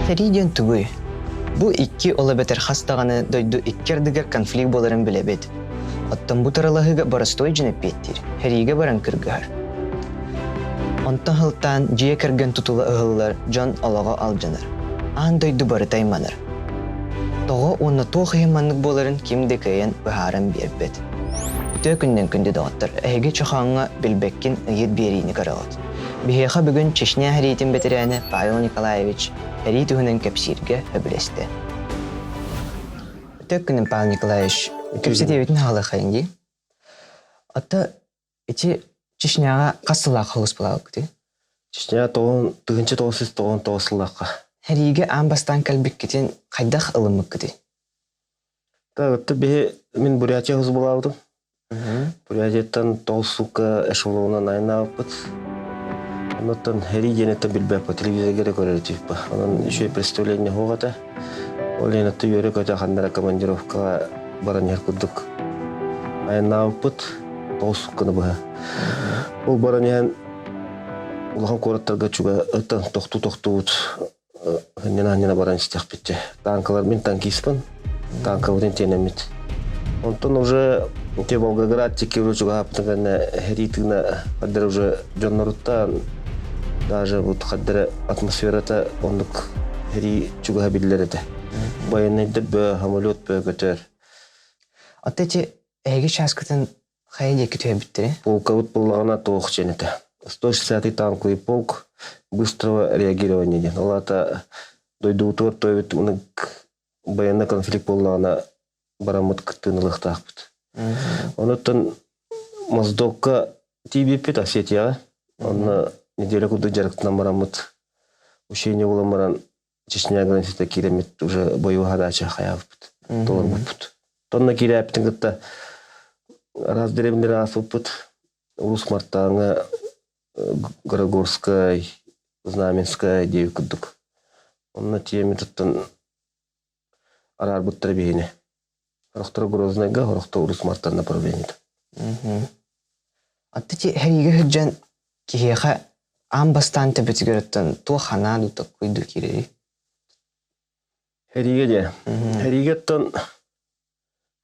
Сэрии диэн тугуй? Бу икки ол эбэтэр хас даҕаны дойду икки ардыгар конфликт буоларын билэбит. Оттон бу таралаһыыга боростуой дьон эппиэттиир, сэриигэ баран кыргыһар. Онтон сылтаан дьиэ кэргэн тутула ыһыллар, дьон олоҕо алдьанар. Аан дойду барыта айманар. Тоҕо уонна туох иһин маннык буоларын ким да кыайан быһааран биэрбэт. Үтүө күнүнэн күндү доҕоттор, эһиги чохооҥҥо билбэккин ыйыт биэриини көрөҕүт. Биһиэхэ бүгүн Чечня сэриитин бэтэрээнэ Павел Николаевич сэрии туһунан кэпсииргэ сөбүлэстэ. Үтүө күнүн, Павел Николаевич. Кэпсэтиэбитин хаалыаххайын дии. Ата ити Чечняҕа хас сыллаах холуспалаабыккытый? Чечня 1999 сыллаахха. Сэриигэ аан бастаан кэлбиккитин хайдах ылыммыккытый? Так, биһи мин Бурятия хосбулаабытым. Бурятияттан тоҕус суукка эшелонунан айаннаабыппыт. Оннуттан Хэрий диэниттэн билбэппит, телевизорга эрэ көрөр этибит. Онон үчүгэй представление суох этэ. Ол иһин үөрэ-көтө ханна эрэ командировкаҕа баран иһэр курдук айаннаабыппыт. 9 суукканы быһа. Ол баран иһэн улахан куораттарга чугаһыттан тохтуу-тохтуубут Анньына-анньына баран истэхпит Танкалар мин танкиспын, танкабытын тиэнэммит. Онтон уже те Волгоград тикки уже чугаһааппытын кэннэ сэрии тыына хаддара уже дьонноруттан даже вот хаддара атмосферата оннук сэрии чугаһа биллэр этэ. Военнайдар бөө, самолет бөө көтөр. Оттон ити эһиги чааскытын Хайа диэки түһэрбиттэрэ? Полкабыт буоллаҕына туох диэн этэ. 160-й танковый полк быстрого реагирования диэн. Ол аата дойдубутугар тойбут ынык военный конфликт буоллаҕына бараммыт кыттыыны ылыахтаахпыт. Онуттан Моздокка тиийбиппит Осетияҕа. Онно неделя курдук дьарыктанан бараммыт учение буолан баран Чечня границата киирэммит уже боевой задача хайаабыппыт, толорбуппут. Тонна киирээппитин кытта араас дэриэбинэлэри ааспыппыт. Урус Мартааҥҥа Горогорскай, Знаменскай диэбит курдук. Онно тиэммит оттон араарбыттара биһини. Сорохторо Грознайга, сорохторо Урус Мартан направлениета. Атты сэриигэ сылдьан киһиэхэ аан бастаан төбөтүгэр оттон туох санаа дуу таккуйдуу киирэрий? Сэриигэ диэ. Сэриигэ оттон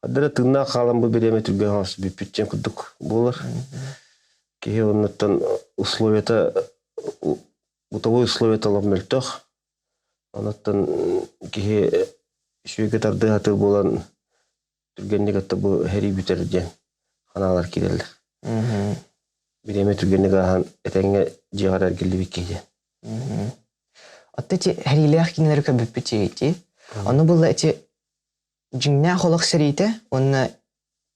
хадара тыыннаах хаалан бу бириэмэ түргэн хаҥас бүппүт диэн курдук буолар. Киһи оннуттан условията бытовой условията олох мөлтөх. Онуттан киһи үчүгэйгэ тардыһа сатыыр буолан түргэнник атта бу сэрии бүтэр диэн ханаалар киирэллэр. Бириэмэ түргэнник ааһан этэҥҥэ дьиэҕэр эргиллибит киһи диэн. Отто ити сэриилээх киинэлэри көрбүппүт ити. Ону булла ити дьиҥнээх олох сэриитэ уонна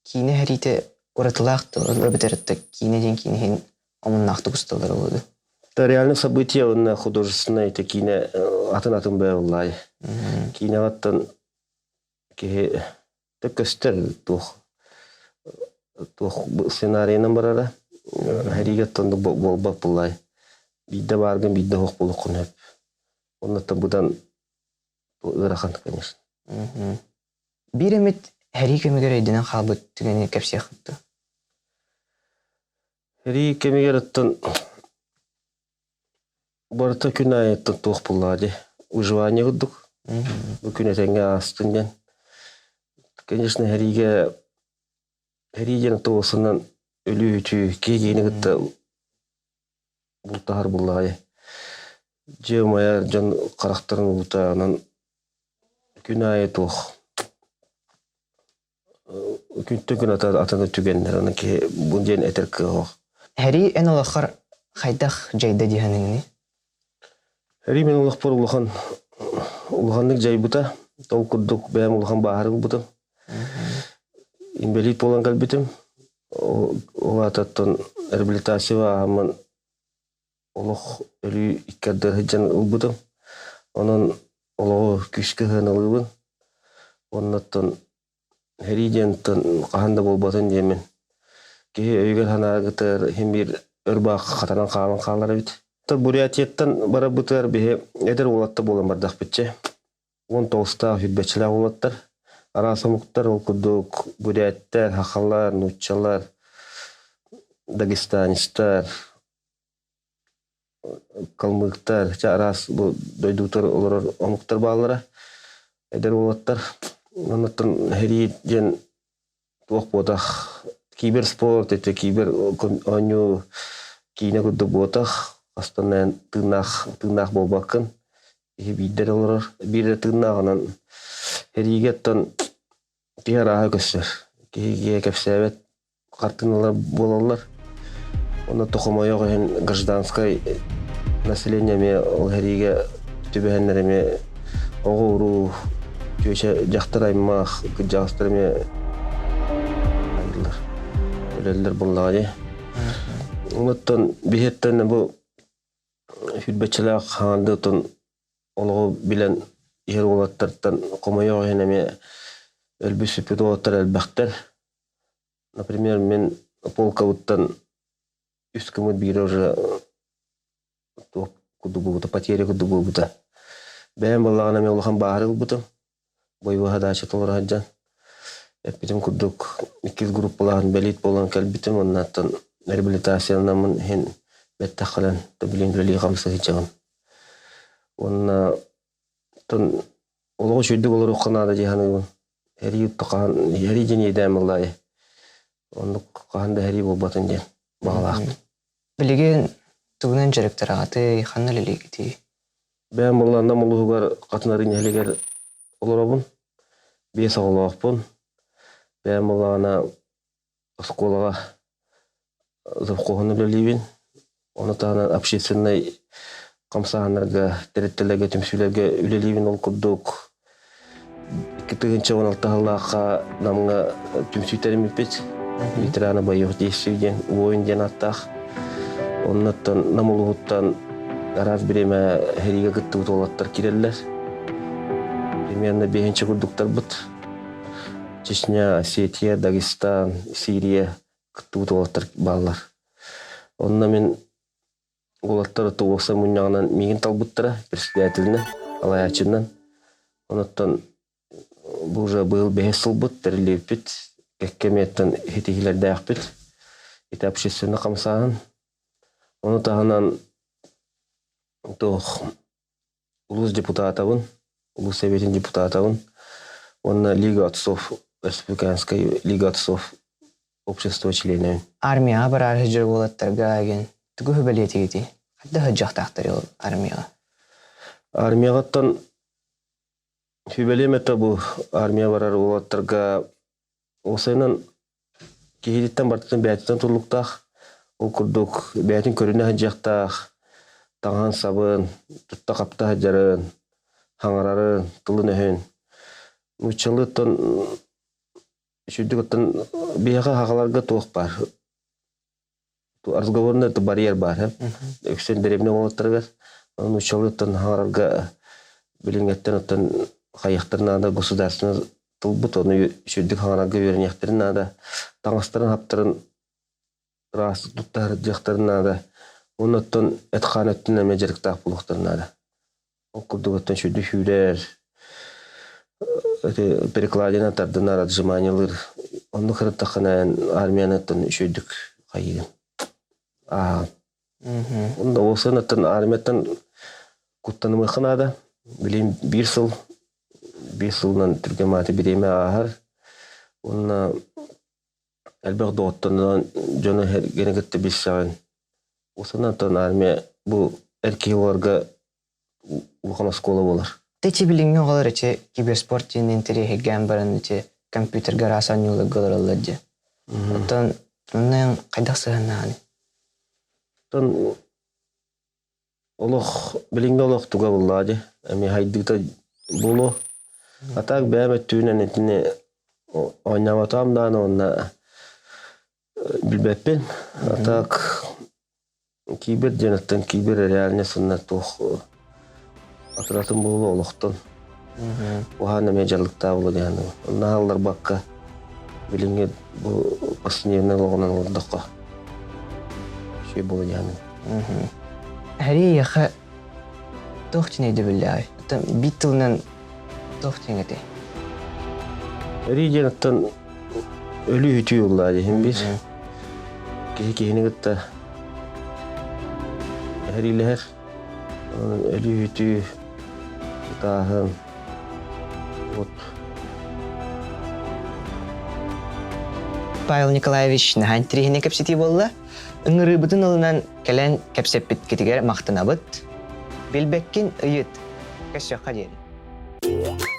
киинэ сэриитэ уратылаах эбэтэр киинэ диэн киинэ иһин омуннаахтык усталлар буолуо. Это реальное событие уонна художественное это киинэ атын-атын бэйэ Киинэҕиттэн киһи көстөр туох туох сценарийынан барара сэриигэ оттон буолбат буллай биирдэ бааргын биирдэ суох буолуоххун сөп оннуттан быдан ыарахан конечно. Биир эмит сэрии кэмигэр өйдөнөн хаалбыт түгэни кэпсиэххит дуо? Сэрии кэмигэр оттон Барыта күн аайыттан туох буоллаҕа дии, выживание курдук. Бу күн этэҥҥэ аастын диэн. Конечно, сэриигэ сэрии диэн туосунан өлүү-үтүү киһи киһини кытта бултаһар буоллаҕа дии. Дьиэ умайар дьон харахтарын уута онон күн аайы туох Күнтэн күн атын түгэннэр аны киһи бу диэн этэр кыаҕа суох. Сэрии эн олоххор хайдах дьайда дии саныыгыный? Сэрии мин олохпор улахан улаханнык дьайбыта. Ол курдук бэйэм улахан бааһыры ылбытым. Инбэлиит буолан кэлбитим. Ол аатыттан реабилитация ааһаммын олох өлүү икки ардыгар сылдьан ылбытым. Онон олоҕу күүскэ сыаналыыбын. Уонна оттон сэрии диэн хаһан да буолбатын диэммин киһи өйүгэр-санаатыгар иһин биир өр баахха хатанан хаалан хаалар эбит. Бурятияттан барарбытыгар биһи эдэр уолаттар буолан бардахпытчы. 19-таах сүүрбэччэлээх уолаттар араас омуктар ол курдук буряттар, сахалар, нууччалар, дагестанецтар. Калмыктар, чэ араас бу дойдутар олорор омуктар бааллара. Эдэр уолаттар оннуттан сэрии диэн туох буотах киберспорт ити кибер оонньуу киинэ курдук буотах хастанан тыыннаах тыыннаах буолбаккын киһи биирдэ эрэ олорор биир эрэ тыыннааҕынан сэриигэ оттон киһи арааһа көстөр киһи киһи кэпсээбэт хартыыналар буолаллар онно хомойуох иһин гражданскай население эмиэ ол сэриигэ түбэһэннэр эмиэ оҕо-уруу түөчэ дьахтар аймах кырдьаҕастар эмиэ айыллар өлөллөр буоллаҕа дии оттон биһиэттэн бу сүүрбэччэлээх хаҥардыы оттон олоҕу билэн иһэр уолаттартан хомойуох иһин эмиэ өлбүт сүппүт уолаттар элбэхтэр Например, мин полкабыттан үс гыммыт биирэ уже туох курдук буолбута, потеря курдук буолбута. Бэйэм буоллаҕына эмиэ улахан бааһыры ылбытым. Бойобуой задача толоро сылдьан. Эппитим курдук иккис группалаах инбэлиит буолан кэлбитим. Оннуттан реабилитацияланаммын иһин бэттэх кэлэн билин үлэлии хамсыы сылдьабын. Уонна олоҕу үчүгэйдик олоруохха наада дии саныыбын. Эрии хаһан эрии диэн иэдээн буоллаайы. Оннук хаһан да эрии буолбатын диэн баҕалаахпын. Билигин тугунан дьарыктараҕытый, ханна үлэлиигитий? Бэйэм буолла Нам улууһугар Хатынарын нэһилиэгэр олоробун. Биэс оҕолоохпун. Бэйэм буоллаҕына оскуолаҕа завхоһун үлэлиибин. Ону таһынан общественнай хамсааһыннарга, тэрилтэлэргэ, түмсүүлэргэ үлэлиибин. Ол курдук 2016 сыллаахха Намҥа түмсүү тэриммиппит. Ветераны боевых действий диэн, воин диэн ааттаах. Оннуттан Нам улууһуттан араас бириэмэ сэриигэ кыттыбыт уолаттар киирэллэр. Примерно биэһинчэ курдуктарбыт. Чечня, Осетия, Дагестан, Сирия кыттыбыт уолаттар бааллар. Онно мин уолаттар уопсай мунньаҕынан миигин талбыттара председателинэн, салайааччынан. Онуттан бу уже быйыл бэһис сылбыт тэриллибиппит, кэккэ эмиэттэн ситиһиилэрдээхпит. Ити общественный хамсааһын. Ону таһынан туох улуус депутатабын, улуус сэбиэтин депутатабын уонна Лига отцов, Республиканскай Лига отцов общество членэбин. Армияҕа бараары сылдьар уолаттарга эгин тугу сүбэлиэтигитий? Хайдах сылдьыахтаахтарый ол армияҕа? Армияҕыттан сүбэлиэм этэ бу армия барар уолаттарга уопсайынан Киһититтэн барытын бэйэтиттэн тутулуктаах. Ол курдук бэйэтин көрүнэ сылдьыахтаах, таҥаһын-сабын, тутта-хапта сылдьарын, хаҥарарын, тылын-өһүн. Нууччалыыттан үчүгдүк оттон биһиэхэ сахаларга туох баар разговорный это барьер баар үксүн дэриэбинэ уолаттарыгар нууччалыыттан хаҥарарга билиҥҥэттэн оттон хайыахтарын наада государственный тылбыт ону үчүгдүк хаҥарарга үөрэниэхтэрин наада таҥастарын хаптарын ыраастык тутта сылдьыахтарын наада уонна оттон эт-хаан өттүнэн эмиэ дьарыктаах буолуохтарын наада ол курдук оттон сүрдүк сүүрэр ити перекладина тардынар отжиманиелыыр оннук сырыттаххына эн армияны оттон үчүгэйдик хайыыгын ааһаҕын Онно уопсайынан оттон армияттан куттанымыахха наада. Билигин биир сыл биир сылынан түргэн мааты бириэмэ ааһар. Уонна элбэх доҕоттонон дьону эргини кытта билсэҕин. Уопсайынан оттон армия бу эр киһи буоларга улахан оскуола буолар. Ити билиҥҥи оҕолор ити киберспорт диэн интэриэһиргээн баран ити компьютерга араас оонньууларга олороллор дии. Оттон онно хайдах сыһыаннаҕыный? Оттон олох билиҥҥи олох туга буллаа дии. Эмиэ хайдыыта буолуо. А так бэйэм өттүбүнэн итини оонньооботоом даҕаны уонна билбэппин. А так Кибер диэн оттон кибер реальность уонна туох атыратын буолуо олохтон уһаан эмиэ дьаллыктаах буолуо диэн онно хаалларбакка билиҥҥи бу повседневнай олоҕунан олордоххо үчүгэй буолуо диэн Эһэрии эйиэхэ туох диэн өйдөбүллээҕий? Оттон биир тылынан туох диэн этэй? Эрии диэн оттон өлүү-сүтүү ыллаа диһин биир. Киһи киһини кытта Хэриилэһэр. Өлүү-үтүү, ытааһын. Вот. Павел Николаевич наһаа интэриэһинэй кэпсэтии буолла. Ыҥырыыбытын ылынан кэлэн кэпсэппиткитигэр махтанабыт. Билбэккин ыйыт. Көрсүөххэ диэри.